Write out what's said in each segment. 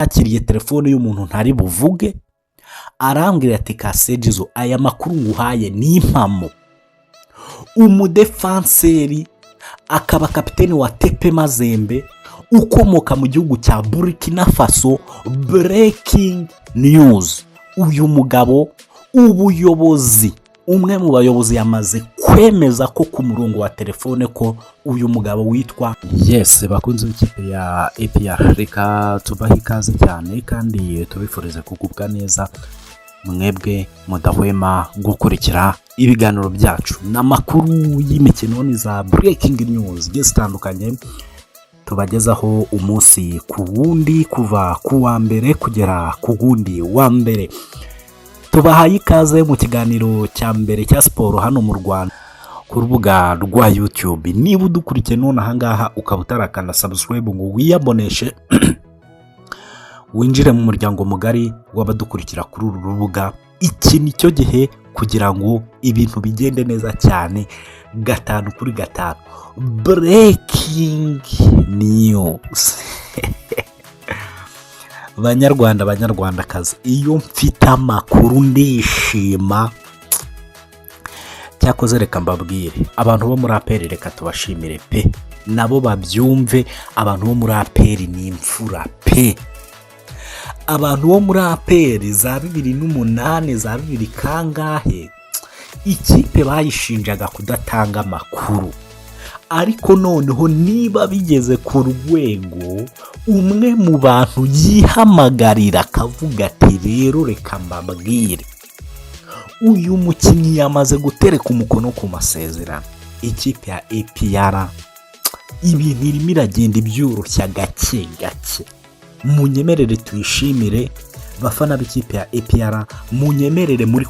Nakiriye telefone y'umuntu ntari buvuge, arambwira ati: "Kasejizo, aya makuru nguhaye ni impamo. Umudefanseri akaba kapiteni wa TP Mazembe ukomoka mu gihugu cya Burkina Faso, breaking news, uyu mugabo ubuyobozi, umwe mu bayobozi yamaze kwemeza ko ku murongo wa telefone ko uyu mugabo witwa..." Yes, bakunze b'ikipe ya APR, reka tubahe ikaze cyane kandi tubifurize kugubwa neza, mwebwe mudahwema gukurikira ibiganiro byacu n'amakuru y'imikino, ni za breaking news zigiye zitandukanye tubagezaho umunsi ku wundi, kuva ku wa mbere kugera ku wundi wa mbere. Tubahaye ikaze mu kiganiro cya mbere cya siporo hano mu Rwanda ku rubuga rwa YouTube. Niba udukurikiye none ahangaha ukaba utarakanda subscribe ngo wiyaboneshe, winjire mu muryango mugari w'abadukurikira kuri uru rubuga, iki ni cyo gihe kugira ngo ibintu bigende neza cyane gatanu kuri gatanu. Breaking news, Banyarwanda, Banyarwandakazi, iyo mfite amakuru ndishima. Cyakoze reka mbabwire, abantu bo muri APR reka tubashimire pe, nabo babyumve. Abantu bo muri APR ni imfura pe. Abantu bo muri APR za 2008, za bibiri kangahe, ikipe bayishinjaga kudatanga amakuru, ariko noneho niba bigeze ku rwego umwe mu bantu yihamagarira akavuga ati: "Rero reka mbabwire, uyu mukinnyi yamaze gutereka umukono ku masezerano," ikipe ya APR ibintu irimo iragenda ibyoroshya gake gake. Munyemerere tuyishimire. Bafana b'ikipe ya APR, munyemerere muri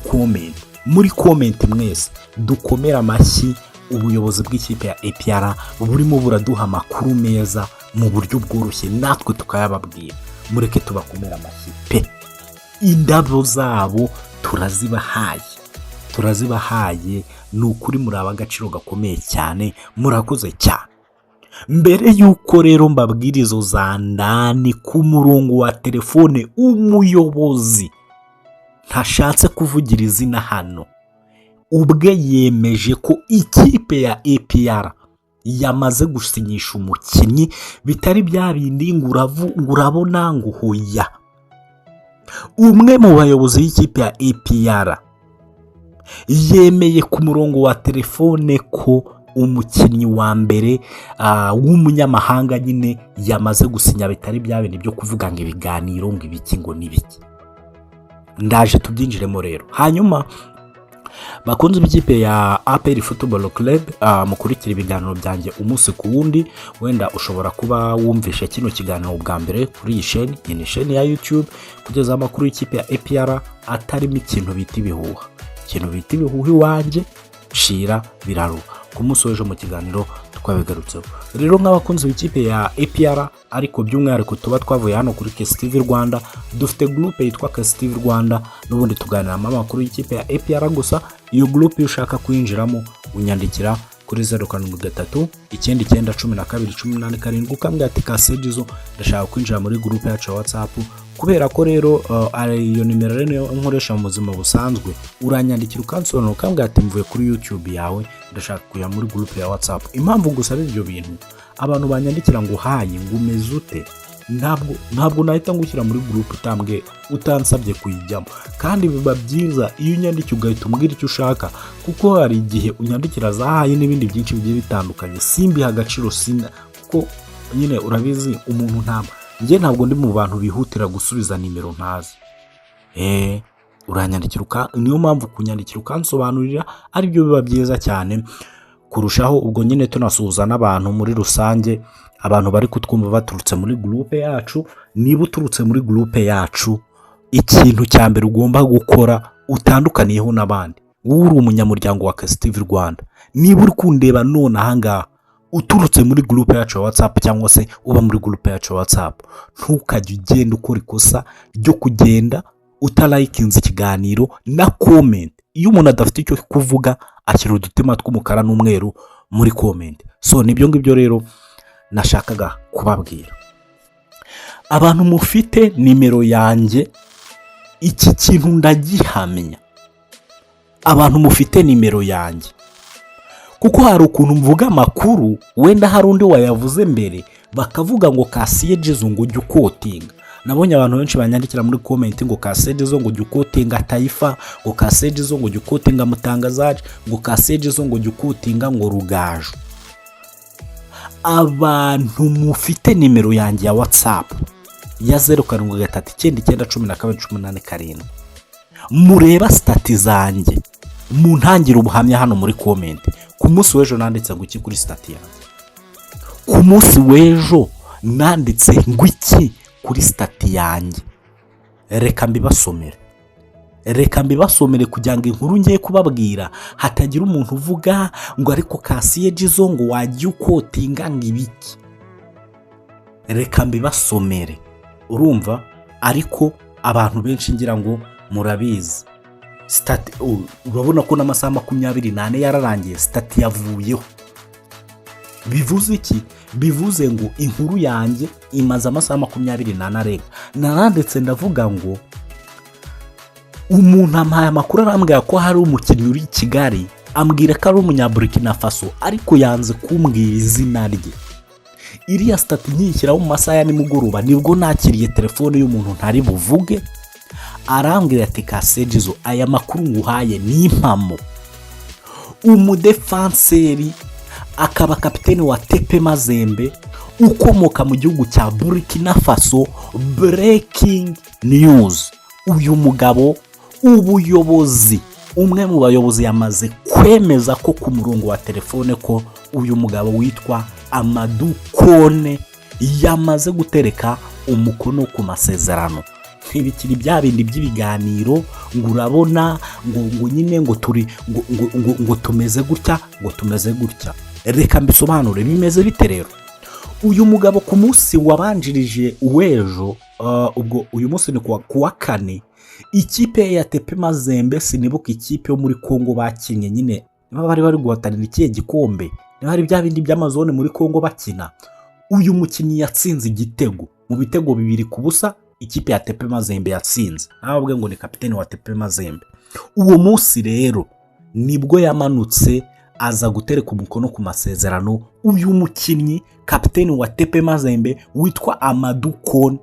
comment mwese dukomere amashyi ubuyobozi bw'ikipe ya APR burimo buraduha amakuru meza mu buryo bworoshye, natwe tukayababwira. Mureke tubakomere amashyi pe. Indabo zabo turazibahaye, turazibahaye. Ni ukuri muri ab'agaciro gakomeye cyane, murakoze cyane. Mbere y'uko rero mbabwira izo za ndani ku murongo wa telefone, umuyobozi ntashatse kuvugira izina hano ubwe yemeje ko ikipe ya APR yamaze gusinyisha umukinnyi, bitari bya bindi ngo urabona ngo hoya. Umwe mu bayobozi b'ikipe ya APR yemeye ku murongo wa telefone ko umukinnyi wa mbere w'umunyamahanga nyine yamaze gusinya, bitari bya bindi byo kuvuga ngo ibiganiro, ngo ibiki, ngo n'ibiki. Ndaje tubyinjiremo rero. Hanyuma bakunze b'ikipe ya APR Football Club, mukurikira ibiganiro byanjye umunsi ku wundi, wenda ushobora kuba wumvishe kino kiganiro bwa mbere kuri iyi sheni. Iyi ni sheni ya YouTube kugeza amakuru y'ikipe ya APR atarimo ikintu bita ibihuha. Ikintu bita ibihuha iwanjye shira biraruha. Ku munsi w'ejo mu kiganiro twabigarutseho. Rero nk'abakunzi b'ikipe ya APR, ariko by'umwihariko tuba twavuye hano kuri KSTV Rwanda, dufite groupe yitwa KSTV Rwanda, n'ubundi tuganiramo amakuru y'ikipe ya APR gusa. Iyo groupe iyo ushaka kuyinjiramo unyandikira kuri 0739992187, ukambwira ati: "Kasejizo, ndashaka kwinjira muri groupe yacu ya WhatsApp." Kubera ko rero iyo nimero rero niyo nkoresha mu buzima busanzwe, uranyandikira ukansobanura, ukambwira ati: "Mvuye kuri YouTube yawe, ndashaka kujya muri groupe ya WhatsApp." Impamvu gusaba ibyo bintu, abantu banyandikira ngo: "Hi," ngo: "Umeze ute?" Ntabwo nahita ngushyira muri groupe utambwe utansabye kuyijyamo. Kandi biba byiza iyo unyandikiye ugahita umbwira icyo ushaka, kuko hari igihe unyandikira za hi n'ibindi byinshi bigiye bitandukanye simbiha agaciro, sina kuko nyine urabizi umuntu ntabwo, njye ntabwo ndi mu bantu bihutira gusubiza nimero ntazi. Uranyandikira, niyo mpamvu kunyandikira ukansobanurira aribyo biba byiza cyane kurushaho. Ubwo nyine tunasuhuza n'abantu muri rusange, abantu bari kutwumva baturutse muri groupe yacu. Niba uturutse muri groupe yacu, ikintu cya mbere ugomba gukora utandukaniyeho n'abandi, wowe uri umunyamuryango wa KSTV Rwanda, niba uri kundeba none ahangaha uturutse muri groupe yacu ya WhatsApp cyangwa se uba muri groupe yacu ya WhatsApp, ntukajye ugenda ukora ikosa ryo kugenda utarayikinze ikiganiro na comment. Iyo umuntu adafite icyo kuvuga ashyira udutima tw'umukara n'umweru muri comment. So nibyo ngibyo rero nashakaga kubabwira. Abantu mufite nimero yanjye, iki kintu ndagihamya. Abantu mufite nimero yanjye, kuko hari ukuntu mvuga amakuru, wenda hari undi wayavuze mbere, bakavuga ngo Kasiye Jizo ngo ujye uquotinga. Nabonye abantu benshi banyandikira muri comment ngo Kasiye Jizo ngo ujye uquotinga Tayifa, ngo Kasiye Jizo ngo ujye uquotinga Mutangazaje, ngo Kasiye Jizo ngo ujye uquotinga ngo Rugaju. Abantu mufite nimero yanjye ya WhatsApp ya 0739912187, mureba status zanjye, muntangire ubuhamya hano muri comment. Ku munsi w'ejo nanditse ngo iki kuri status yanjye? Ku munsi w'ejo nanditse ngo iki kuri status yanjye? Reka mbibasomere, reka mbibasomere kugira ngo inkuru ngiye kubabwira hatagira umuntu uvuga ngo ariko Kasiye Jizo ngo wajya uquotinga ngo ibiki. Reka mbibasomere. Urumva, ariko abantu benshi ngira ngo murabizi, status urabona ko n'amasaha 24 yararangiye, status yavuyeho. Bivuze iki? Bivuze ngo inkuru yanjye imaze amasaha 24 arenga. Naranditse ndavuga ngo umuntu ampaye amakuru, arambwira ko hari umukinnyi uri i Kigali, ambwira ko ari umunyaburikina Faso, ariko yanze kumbwira izina rye. Iriya status nkiyishyiraho mu masaha ya nimugoroba, nibwo nakiriye telefone y'umuntu ntari buvuge, arambwira ati: "Kasejizo, aya makuru nguhaye ni impamo. Umudefanseri akaba kapiteni wa Tepe Mazembe ukomoka mu gihugu cya Burkina Faso, breaking news, uyu mugabo ubuyobozi, umwe mu bayobozi yamaze kwemeza ko ku murongo wa telefone ko uyu mugabo witwa Amadou Kone yamaze gutereka umukono ku masezerano. Ntibikiri bya bindi by'ibiganiro ngo urabona ngo nyine ngo turi ngo tumeze gutya, ngo tumeze gutya." Reka mbisobanure bimeze bite rero. Uyu mugabo ku munsi wabanjirije uw'ejo, ubwo uyu munsi ni kuwa kane, ikipe ya Tepe Mazembe, sinibuka ikipe yo muri Kongo bakinnye nyine, niba bari bari guhatanira ikihe gikombe, niba hari bya bindi by'amazone muri Kongo bakina, uyu mukinnyi yatsinze igitego mu bitego 2-0 ikipe ya Tepe Mazembe yatsinze. Ntabwo ngo ni kapiteni wa Tepe Mazembe. Uwo munsi rero nibwo yamanutse aza gutereka umukono ku masezerano. Uyu mukinnyi kapiteni wa Tepe Mazembe witwa Amadou Kone,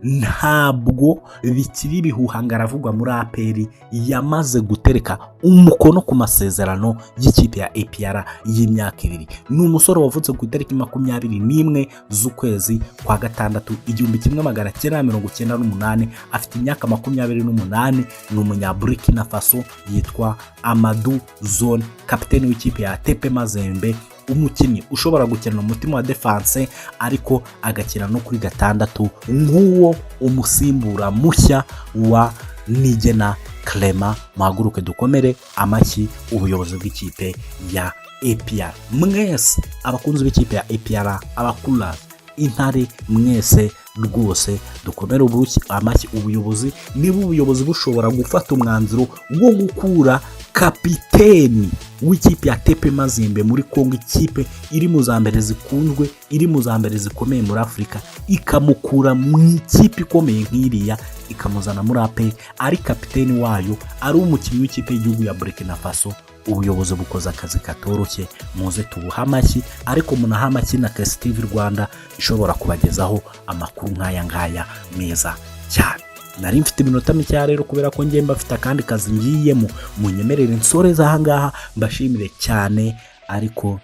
ntabwo bikiri ibihuha ngo aravugwa muri APR, yamaze gutereka umukono ku masezerano y'ikipe ya APR y'imyaka 2. Ni umusore wavutse ku itariki 21 z'ukwezi kwa gatandatu 1998, afite imyaka 28, ni umunyaburikina Faso yitwa Amadou Zone, kapiteni w'ikipe ya Tepe Mazembe, umukinnyi ushobora gukina umutima wa défense ariko agakina no kuri gatandatu nk'uwo umusimbura mushya wa Nigena Clement. Muhaguruke dukomere amashyi ubuyobozi bw'ikipe ya APR. Mwese abakunzi b'ikipe ya APR, abakurazi Intare, mwese rwose dukomere amashyi ubuyobozi. Niba ubuyobozi bushobora gufata umwanzuro wo gukura kapiteni w'ikipe ya Tepe Mazembe muri Kongo, ikipe iri mu za mbere zikunzwe, iri mu za mbere zikomeye muri Afurika, ikamukura mu ikipe ikomeye nk'iriya ikamuzana muri APR ari kapiteni wayo, ari umukinnyi w'ikipe y'igihugu ya Burkina Faso, ubuyobozi bukoze akazi katoroshye. Muze tubuhe amashyi, ariko munahe amashyi na KSTV Rwanda ishobora kubagezaho amakuru nk'aya ngaya meza cyane. Nari mfite iminota mikeya rero, kubera ko ngiye mbafite akandi kazi ngiyemo, munyemerere nsoreze aha ngaha, mbashimire cyane. Ariko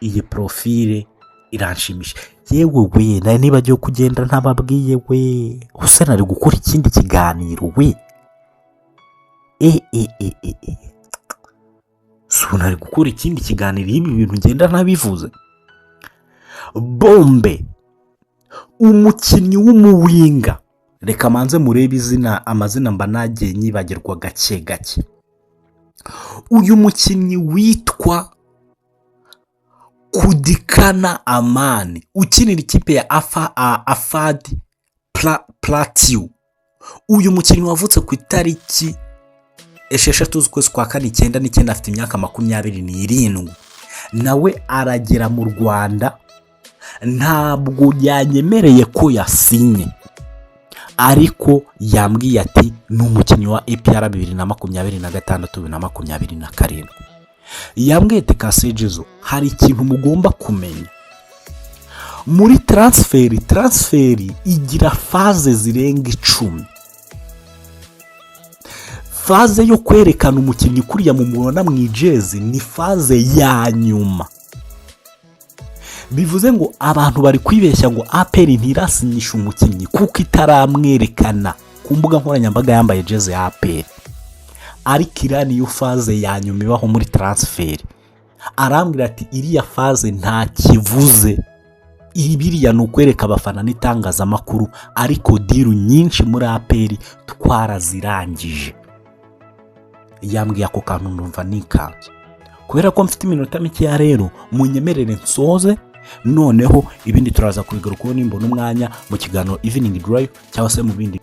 iyi profile iranshimisha. Yewe we, nari nibagiwe kugenda ntababwiye we. Gusa nari gukora ikindi kiganiro we. E e e e e, si ubu nari gukora ikindi kiganiro iyo ibi bintu ngenda ntabivuze. Bombe, umukinnyi w'umuwinger, reka manze murebe izina, amazina mba nagiye nyibagirwa gake gake. Uyu mukinnyi witwa Kudikana Amani ukinira ikipe ya Afadi Platiyu, uyu mukinnyi wavutse ku itariki 6 z'ukwezi kwa kane 99, afite imyaka 27, nawe aragera mu Rwanda. Ntabwo yanyemereye ko yasinye. Ariko yambwiye ati ni umukinnyi wa APR 2026, 2027. Yambwiye ati: "Kasejezo, hari ikintu mugomba kumenya muri transfer. Transfer igira phase zirenga 10. Phase yo kwerekana umukinnyi kuriya mumubona mu ijezi ni phase ya nyuma." Bivuze ngo abantu bari kwibeshya ngo APR ntirasinyisha umukinnyi kuko itaramwerekana ku mbuga nkoranyambaga yambaye jezi ya APR, ariko iriya niyo phase ya nyuma ibaho muri transfer. Arambwira ati iriya phase nta kivuze, biriya ni ukwereka abafana n'itangazamakuru, ariko deal nyinshi muri APR twarazirangije. Yambwiye ako kantu numva nikanze. Kubera ko mfite iminota mikeya rero, munyemerere nsoze, noneho ibindi turaza kubigarukaho nimbona umwanya mu kiganiro Evening Drive cyangwa se mu bindi.